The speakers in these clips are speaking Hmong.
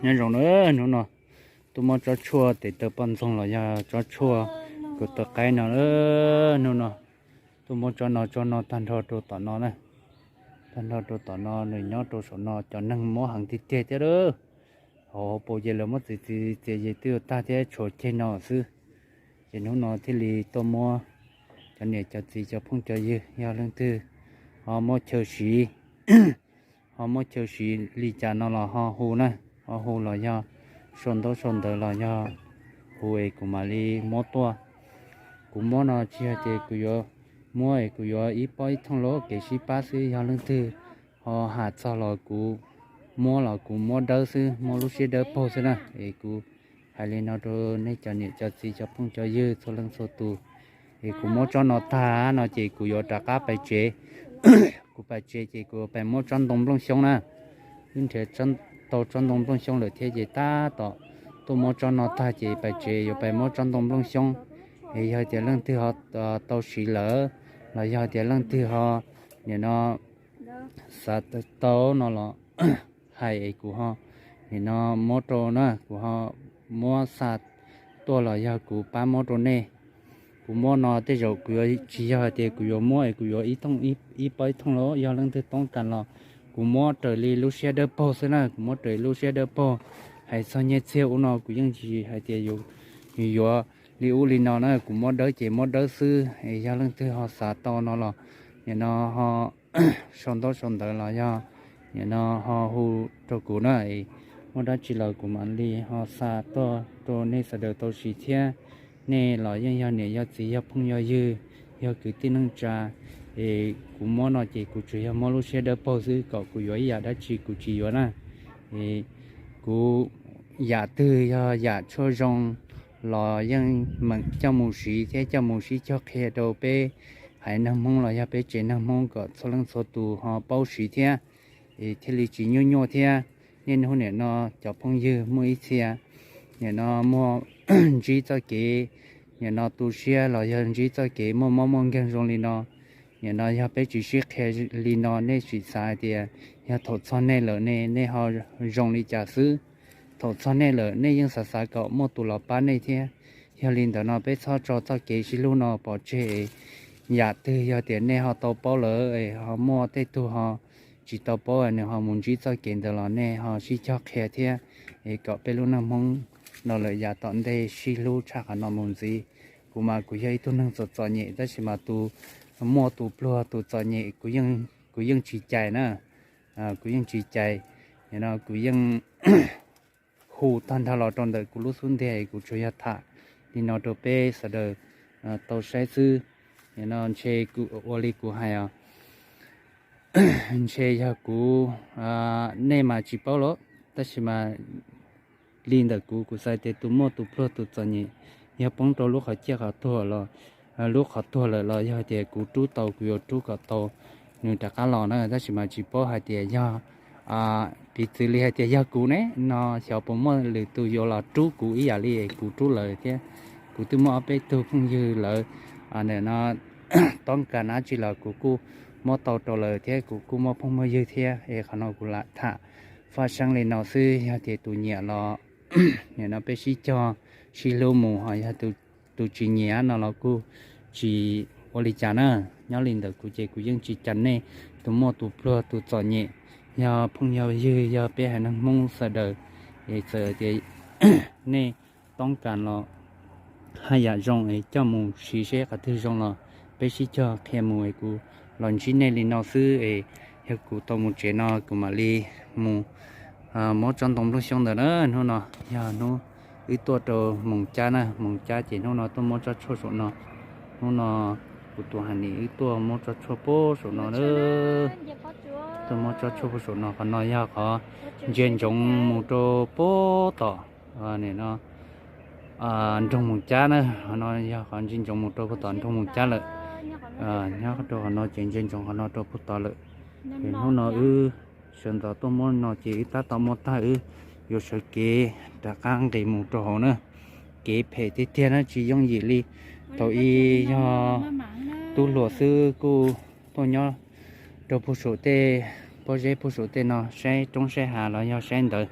Nyob zoo na, hnub no tuaj muab tsob tshuaj tes taw poj ntxoog los yog tsob tshuaj kaum taw qaib no, hnub no tuaj muab tsob no tsob no tag nrho rau tom no na. Tag nrho rau tom no, nws nyob rau saum no cov neeg muab heev tiag tiag thiab lawm. Hauv paus ces lawv muab txiav txiav txiav ces twb yuav tag thiab, tshuav ceg no xwb. Ces hnub no thiaj li tuaj muab cov niam cov txiv cov phooj cov ywg yog leej twg ho muab chaw siv, ho muab chaw siv li cas no los ho hu na, ho hu los yog sau ntaub sau ntawv los yog hu es kuv mam li muab tuaj. Kuv muab no tsis yog tias kuv yuav muab es kuv yuav ib pob ib thooj lub kev sib pab xwb, yog leej twg ho has txog los kuv muab los kuv muab dawb xwb, muab lub siab dawb paug xwb na. Es kuv hais li no rau nej cov niam cov txiv cov phooj cov ywg txhua leej txhua tus. Es kuv muab tsob no tag no ces kuv yuav rov qab pais tsev. Kuv pais tsev ces kuv pais muab tsob ntoo nplooj xyoob na. Wb nrhiav tau tsob ntoo nplooj xyoob lawm thiab ces tab tom tuaj muab tsob no tag ces pais tsev yuav pais muab tsob ntoo nplooj xyoob. Es yog tias leej twg ho tau siv lawm los yog tias leej twg ho nim no xav tau no los hais es kuv ho nim no muab rau na, kuv ho muab xa tuaj los yog kuv pab muab rau nej. Kuv muab no tej zaum kuv yuav tsis yog hais tias kuv yuav muab es kuv yuav ib thooj, ib pob ib thooj los yog leej twg toob kas los kuv muab raws li lub siab dawb paug xwb na, kuv muab raws li lub siab dawb paug. Hais txog nyiaj txiag ub no kuv yeej tsis hais tias yuav li ub li no na, kuv muab dawb ces muab dawb xwb. Es yog leej twg ho xav tau no los nim no ho sau ntaub sau ntawv los yog nim no ho hu rau kuv na. Muaj dab tsi los kuv mam li ho xa tuaj rau nej sawv daws tau siv thiab. Nej los yeej yog niam yog txiv yog phooj yog ywg, yog kwv tij neej tsa. Es kuv muab no ces kuv tsuas yog muab lub siab dawb paug xwb, kom kuv yuav ib yam dab tsi kuv tsis yuav na. Es kuv yam twg yog yam tshuaj zoo los yeej meem coj mus siv thiab coj mus sib cog qhia rau peb haiv neeg Hmoob los yog peb tsev neeg Hmoob kom txhua leej txhua tus ho paub siv thiab, es thiaj li tsis nyuaj nyuaj thiab. Niaj hnub nim no cov phooj ywg muaj ib txhia nim no muaj ntsib txoj kev nim no tu siab los yog ntsib txoj kev muaj mob muaj nkeeg zoo li no. Nim no yog peb tsis sib qhia li no nej tsis xav hais tias yog thaum txog nej lawm ne nej ho zoo li cas xwb. Thaum txog nej lawm nej yeej xav xav kom muaj tus los pab nej thiab. Yog li ntawd no peb txhob tso txoj kev sib hlub no pov tseg. Yam twg yog tias nej ho tau paub lawm es ho muaj tej tug ho tsis tau paub nws ho mus ntsib txoj kev ntawd los nej ho sib cog qhia thiab, es kom peb lub neej Hmoob no lawm yav tom ntej sib hlub tshaj qhov no mus ntxiv. Kuv mas kuv yog ib tug neeg txom txom nyem tab sis mas tus muaj tus pluag tus txom nyem kuv yeej tsis cais na. Kuv yeej tsis cais. Nim no kuv yeej hu tag nrho los rau ntawm kuv lub xub ntiag, kuv tsuas yog tham li no rau peb sawv daws tau saib xwb. Nim no ntshe ua li kuv hais os, ntshe yog kuv, nej mas tsis paub los, tab sis mas li ntawm kuv, kuv xav tias tus muaj tus pluag tus txom nyem yog poob rau lub qhov ciaj qhov tuag los, lub qhov tuag lawm los yog tias kuv rub tau kuv yuav rub kom tau nws rov qab los na, tab sis mas tsis paub hais tias yog, piv txwv li hais tias yog kuv ne no xyov puas muaj lwm tus yuav los rub kuv ib yam li kuv rub lawv thiab. Kuv twb muaj ob peb tug phooj ywg lawv no toob kas dab tsi los kuv kuj muab tau rau lawv thiab, kuv kuj muaj phooj muaj ywg thiab. Es qhov no kuv lam tham faj seeb li no xwb, yog tias tus nyiam los nim no peb sib cog sib hlub mus, ho yog tus tsis nyiam no los kuj tsis ua li cas na. Nyob li ntawm kuv ces kuv yeej tsis cais nej, tus muaj tus pluag tus txom nyem, yog phooj yog ywg yog peb haiv neeg Hmoob sawv daws, es txawm tias nej toob kas los haj yam zoo es coj mus siv seb qhov twg zoo los peb sib cog qhia mus es kuv los ntsib nej li no xwb es yog kuv tau mus tsev no kuv mam li mus muab tsob ntoo nplooj xyoob ntawd na. Hnub no yog hnub wb tuaj rau Moos Cab na, Moos Cab ces hnub no tuaj muab tsob tshuaj saum no. Hnub no kuv tus hais nim wb tuaj muab tsob tshuaj puag saum no na. Tuaj muab tsob tshuaj puag saum no, qhov no yog qhov ntsia ntsoov mus rau puag tom, nim no nroog Moos Cab na. Qhov no yog qhov ntsia ntsoov mus rau puag tom nroog Moos Cab lawm. Nyob rau qhov no ces ntsia ntsoov qhov no rau puag tod lawm. Ces hnub no wb sawv ntxov tuaj muab no ces wb tab tom muab tag, wb yuav sawv kev rov qab nqis mus rau hauv na. Kev phem tiag tiag na, tsis yooj yim li. Thaum ub yog tub hluas xwb kuj tuaj nyob rau puag saum tej pob zeb puag saum tej no saib roob saib hav los yog saib ntawd.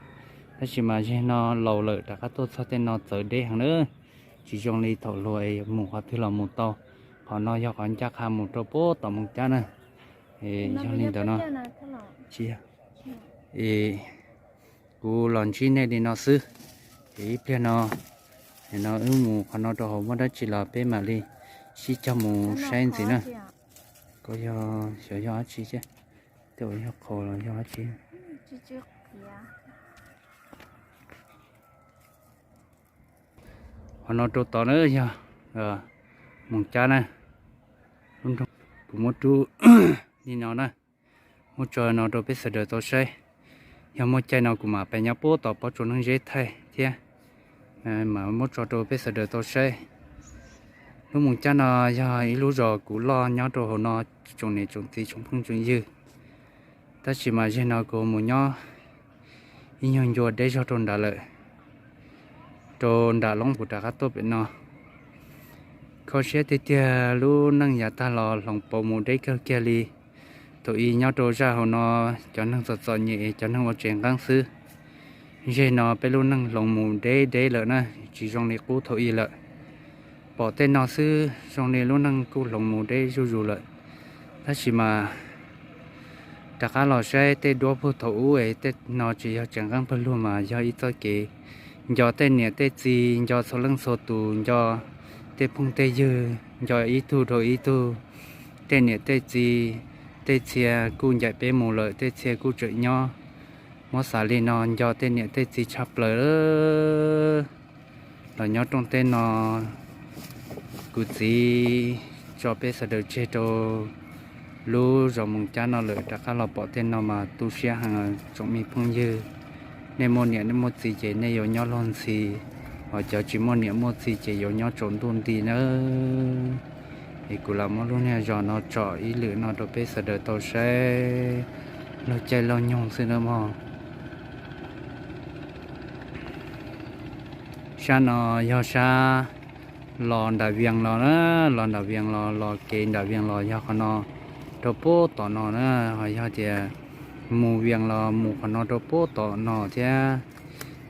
Tab sis mas zeg no laus lawm rov qab tuaj txog tej no txawv deb heev na, tsis zoo li thaum hluas es mus qhov twg los mus tau. Qhov no yog qhov ncaj qha mus rau puag tom Moos Cab na. Yog li ntawd no, tsis yog, es kuv los ntsib nej li no xwb, es ib pliag no, no wb mus qhov no rau hauv muaj dab tsi los peb mam li sib cog mus saib ntxiv na. Koj yog xyov yog dab tsi thiab, tej uas yog qhaus los yog dab tsi. Qhov no rau tod na yog Moos Cab na, lub nroog kuv muab rub li no na, muab tso no rau peb sawv daws tau saib. Yog muaj caij no kuv mam pais nyob puag tom pob tsuas neeg zeb thaij thiab, mam muab tso rau peb sawv daws tau saib. Lub Moos Cab no yog ib lub zos kuv loj nyob rau hauv no, tsoom niam tsoom txiv tsoom phooj tsoom ywg. Tab sis mas zeg no kuv mus nyob ib nyuag ncua deb zog rau nrad lawm, rau nram loob kuv rov qab tuaj pem no. Kho siab tiag tiag, lub neej yav tag los hloov pauv mus deb kawg kiag li. Thaum ub nyob rau zaj hauv no, cov neeg txom txom nyem, cov neeg ua tsev nqeeb xwb. Zeg no peb lub neej hloov mus deb deb lawm na, tsis zoo li qub thaum ub lawm. Pom tej no xwb zoo li lub neej kuj hloov mus deb zuj zus lawm. Tab sis mas rov qab los saib tej duab puag thaum ub es tej no tsis yog tsev nqeeb pawg lug mas yog ib txoj kev nco tej niam tej txiv, nco txhua leej txhua tus, nco tej phooj tej ywg, nco ib tug rau ib tug. Tej niam tej txiv, tej txhia kuj ncaim peb mus lawm, tej txhia kuj tseem nyob. Muab xav li no nco tej niam tej txiv tshaj plaws. Los nyob rooj teb no, kuv txiv tso peb sawv daws tseg rau lub zos Moos Cab no lawm, rov qab los pom tej no mas tu siab heev tsoom me phooj ywg. Nej muaj niam nej muaj txiv ces nej yuav nyob luag ntxhi, hos cov tsis muaj niam muaj txiv ces yuav nyob tsaus ntuj nti nawb. Es kuv lam muab lub niag zos no tsom ib lwm no rau peb sawv daws tau saib laug caij laug nyoog xwb na mog. Sab no yog sab los nram Vias los na, los nram Vias los, los kev nram Vias los yog qhov no rau puag tom no na, ho yog tias mus Vias los mus qhov no rau puag tom no thiab,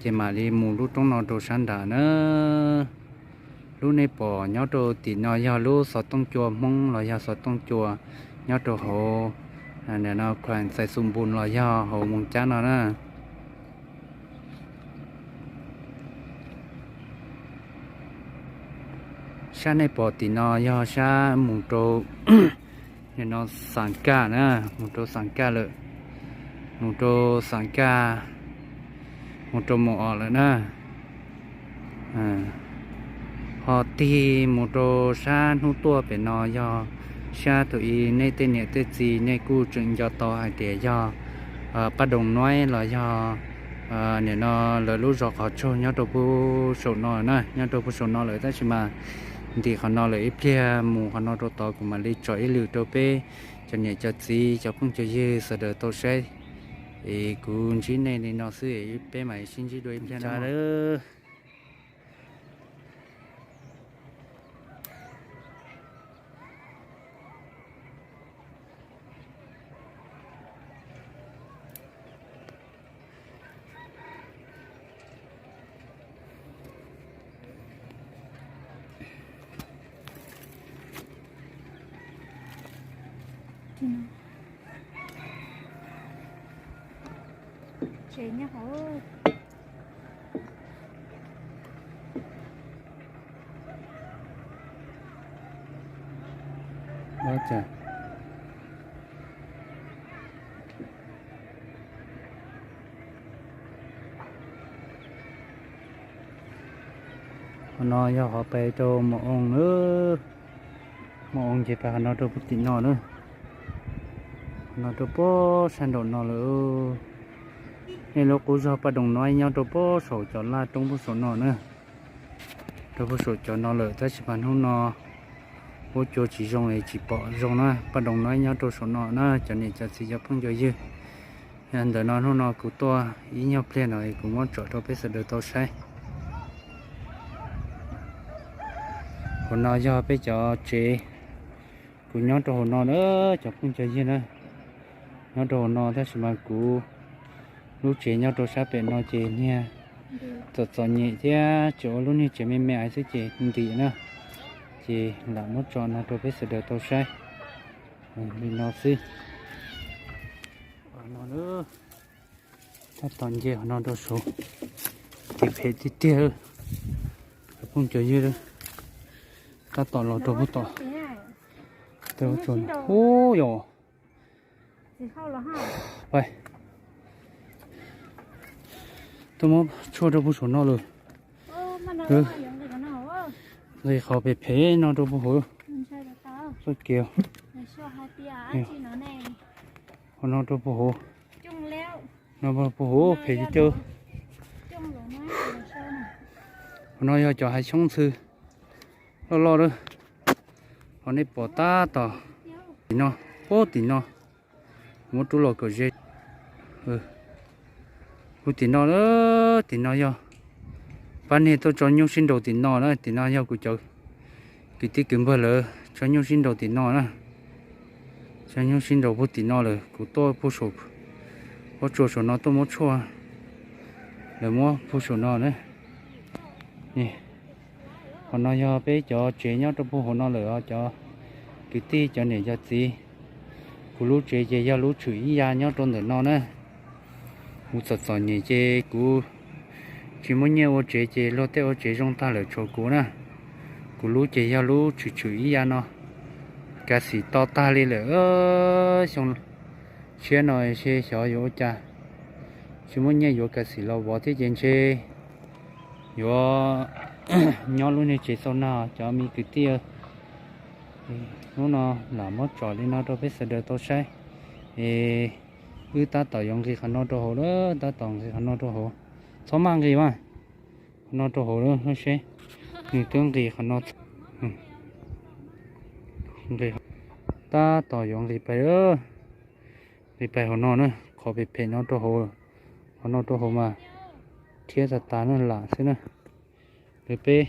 ces mam li mus lub roob no rau sab nram na. Lub nej pom nyob rau tim no yog lub xov tooj cua Hmoob los yog xov tooj cua nyob rau hauv, no Khuam Xais Xum Npus los yog hauv Moos Cab no na. Sab nej pom tim no yog sab mus rau, no Xaam Kaj na, mus rau Xaam Kaj lawm, mus rau Xaam Kaj, mus rau Moos Os lawm na. Ho tig mus rau sab hnub tuaj pem no yog sab thaum ub nej tej niam tej txiv nej kuj tseem nco tau hais tias yog Paj Doos Nuaib los yog nim no lawv lub zos qhov tsaug nyob rau puag saum no na, nyob rau puag saum no lawm, tab sis mas ntim qhov no lawm, ib pliag mus qhov no rau tod kuv mam li tsom ib lwm rau peb cov niam cov txiv cov phooj cov ywg sawv daws tau saib. Es kuv ntsib nej li no xwb, peb mam sib ntsib dua ib pliag na. Qhov no yog qhov pem rau Moo Oo na. Moo Oo ces pem qhov no rau puag tim no na. Qhov no rau puag sab nraum no lawm. Nej lub qub zog Paj Doos Nuaib nyob rau puag saum cov laj roob puag saum no na. Rau puag saum cov no lawm, tab sis mas hnub no huab cua tsis zoo es tsis pom zoo na. Paj Doos Nuaib nyob rau saum no na, cov niam cov txiv cov phooj cov ywg. Yog ntawm no hnub no kuv tuaj ib nyuag pliag no es kuv muab tsom rau peb sawv daws tau saib. Hauv no yog peb cov tsev, kuv nyob rau hauv no na, cov phooj cov ywg na. Nyob rau hauv no tab sis mas kuv Lub tsev nyob rau sab pem no ces niag txom txom nyem thiab tseem ua lub niag tsev me me xwb ces ntim na. Ces lam muab tso no rau peb sawv daws tau saib li no xwb. Tab tom nce qhov no rau saud, ces phem tiag tiag. Cov phooj cov ywg, tab tom los rau puag tom. Ub yom. Tuaj muab tshuaj rau puag saum no lawm. Nqis qhov phem phem no rau puag hauv. Txoj kev qhov no rau puag hauv. No puag hauv phem caw. Qhov no yog cov hav xyoob ntxhw loj loj lawm. Qhov nej pom tab tom tim no, puag tim no, muab rub los kom ze. Puag tim no, tim no yog pab niag tuaj tso nyuj sib nraus tim no na. Tim no yog kuv cov kwv tij kwv npawg lawv tso nyuj sib nraus tim no na. Tso nyuj sib nraus puag tim no lawm, kuv tuaj puag saum, pob tsuas saum no tuaj muab tshuaj, lawv muab puag saum no na. Qhov no yog peb cov tsev nyob rau puag hauv no lawm os cov kwv tij cov niam cov txiv. Kuv lub tsev ces yog lub tshwm ib ya nyob rau ntawm no na. Kuv txom txom nyem ces kuv tsis muaj nyiaj ua tsev ces luag tej ua tsev zoo tag lawm tshuav kuv na. Kuv lub ces yog lub tshwm tshwm ib ya no. Kav xim to tag li lawm. Xyoo tshiab no seb xyov yuav ua cas, tsis muaj nyiaj yuav kav xim los vov thiab ces ntshe yuav nyob lub niag tsev xau nag cov me kwv tij. Hnub no lam muab tsom li no rau peb sawv daws tau saib. Es wb tab tom yuav nqis qhov no rau hauv lawm, tab tom nqis qhov no rau hauv. Txhob maj nqis mas, qhov no rau hauv lawm seb. Nws twb nqis qhov no, nqis, tab tom yuav nqis pais, nqis pais hauv no na, qhov phem phem no rau hauv, qhov no rau hauv mas thiab tas tas na, lam xwb na. Lawv peb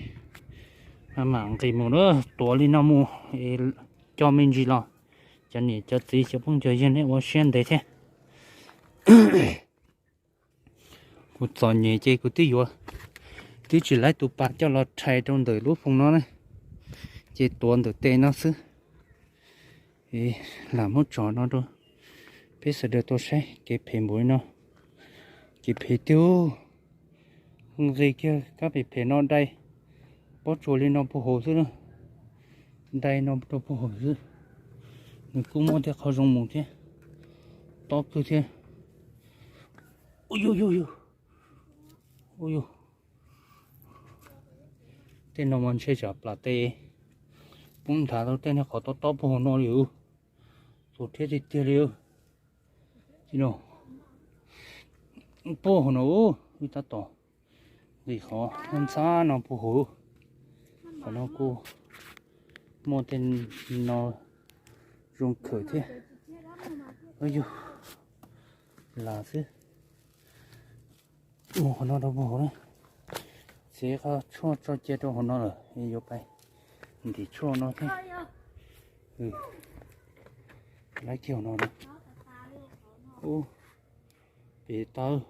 mam nqis mus na, tuav li no mus, coj me ntsis los, cov niam cov txiv cov phooj cov ywg nej ua siab ntev thiab. Kuv txom nyem ces kuv twb yuav, twb tsis laib tus pas coj los rhais rau ntawm lub phoo no na, ces tuav ntawm tes no xwb. Lam muab tsom no rau peb sawv daws tau saib, kev phem npaum li no, kev phem tiag. Nqis kiag kab phem phem no dai, pob tsuas li no puag hauv xwb na, dai no rau puag hauv xwb. Nws kuj muaj tej qhov zoo mus thiab, tob kawg thiab. Ua yug yug yug, ua yug, tej no mas ntshe tsam plam tes poob nrhav tau tej niag qhov tob tob puag hauv no li, tus thiab tiag tiag li. Puag hauv no, wb tab tom nqis qhov ntxhab no puag hauv. Qhov no kuj muaj tej no zoo khawm thiab. Yug, lam xwb. Mus qhov no rau puag hauv na. Txiav qhov tshuaj tso cia rau hauv no lawm, yuav pais ntim tshuaj no thiab. Laib kiag hauv no na. Ub, pem tawv,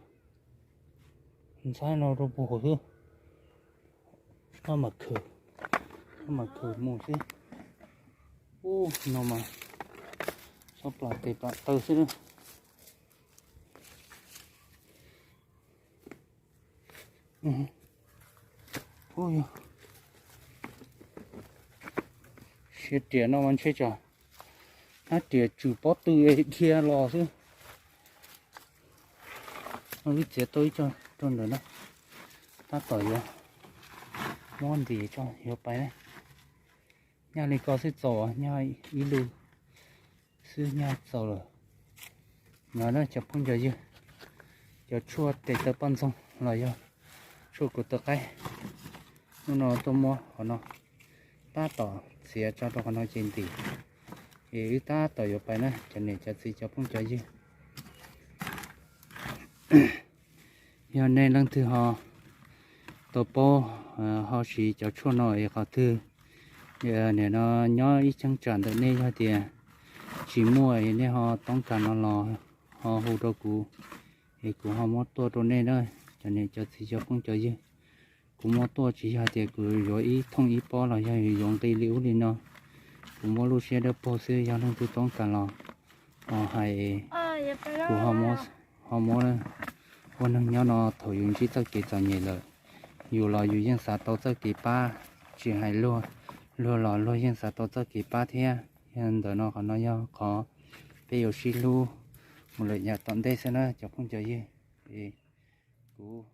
ntxhab no rau puag hauv xwb. Maj mam khwm, maj mam khwm mus xwb. Ub, no mas txhob plam tes plam taw xwb na. Siab riam no mas ntshe tsam hnab riam tswm pob tw dhia los xwb. Wb txiav tau ib co rau ntawm no, tab tom yuav muab ntim tso yuav pais na. Nyaj li ko xwb txaus, nyaj ib lub xwb nyaj txaus lawm. No na cov phooj cov ywg, cov tshuaj tes taw poj ntxoog los yog tshuaj kuv taw qaib, hnub no tuaj muab qhov no tab tom txiav tso rau qhov no ces ntim, es wb tab tom yuav pais na cov niam cov txiv cov phooj cov ywg. Yog nej leej twg ho tau paub, ho siv cov tshuaj no es qhov twg, nim no nyob ib cheeb tsam ntawm nej yog tias tsis muaj es nej ho toob kas no los ho hu rau kuv, Es kuv ho muab tuaj rau nej na, cov niam cov txiv cov phooj cov ywg. Kuv muab tuaj tsis yog tias kuv yuav ib thooj ib pob los yog yuav nqi li ub li no. Kuv muab lub siab dawb paug xwb, yog leej twg toob kas los ho hais. Kuv ho muab ua neeg nyob no thaum yus ntsib txoj kev txom nyem lawm, yus los yus yeej xav tau txoj kev pab, tsis hais luag, luag los luag yeej xav tau txoj kev pab thiab. Yog ntawm no qhov no yog qhov peb yuav sib hlub mus lawm yav tom ntej xwb na cov phooj cov ywg. Kuv